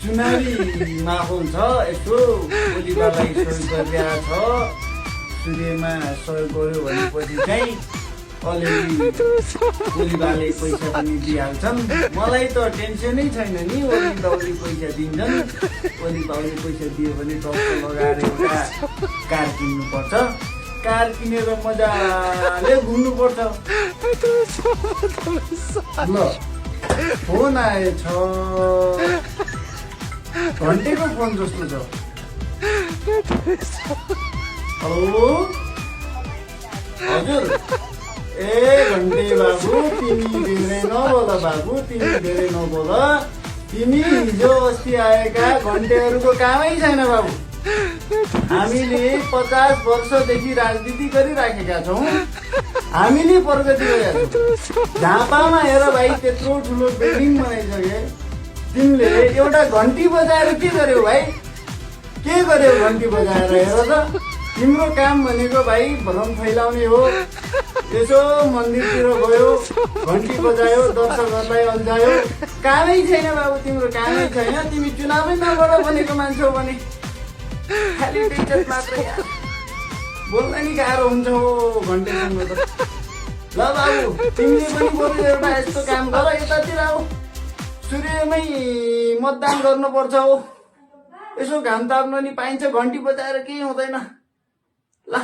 चुनावी माहौल छ, यसो गोलीबालाई सहयोग गरिरहेको छ। सूर्यमा सहयोग गर्यो भनेपछि चाहिँ अलिअलि गोलीबाले पैसा पनि दिइहाल्छन्। मलाई त टेन्सनै छैन नि, ओली बाउले पैसा दिन्छन्। ओली बाउले पैसा दियो भने टक्क लगाएर एउटा कार किन्नुपर्छ। कार किनेर मजाले घुम्नुपर्छ। ल फोन आएछ, घन्टेको फोन जस्तो छ। हेलो हजुर, ए घन्टे बाबु तिमी धेरै नबोल, बाबु तिमी धेरै नबोल। तिमी हिजो अस्ति आएका घन्टेहरूको कामै छैन बाबु। हामीले 50 वर्षदेखि राजनीति गरिराखेका छौँ, हामीले प्रगति गरेका छौँ। झापामा हेर भाइ, त्यत्रो ठुलो बिल्डिङ बनाइसके, तिमीले एउटा घन्टी बजाएर के गर्यौ भाइ? के गर्यौ घन्टी बजाएर? हेर त, तिम्रो काम भनेको भाइ भ्रम फैलाउने हो। यसो मन्दिरतिर गयो, घन्टी बजायो, दर्शकहरूलाई अल्झायो। कामै छैन बाबु, तिम्रो कामै छैन। तिमी चुनावै नगर भनेको मान्छे हो भने खालि बेइज्जत मात्रै यार। बोल्न नि गाह्रो हुन्छ हो घन्टेसँग त। ल बाबु, तिमीले पनि बरु एउटा यस्तो काम गर, यतातिर आऊ, सूर्यमै मतदान गर्नुपर्छ हो। यसो घाम ताप्न नि पाइन्छ, घन्टी बजाएर केही हुँदैन। ल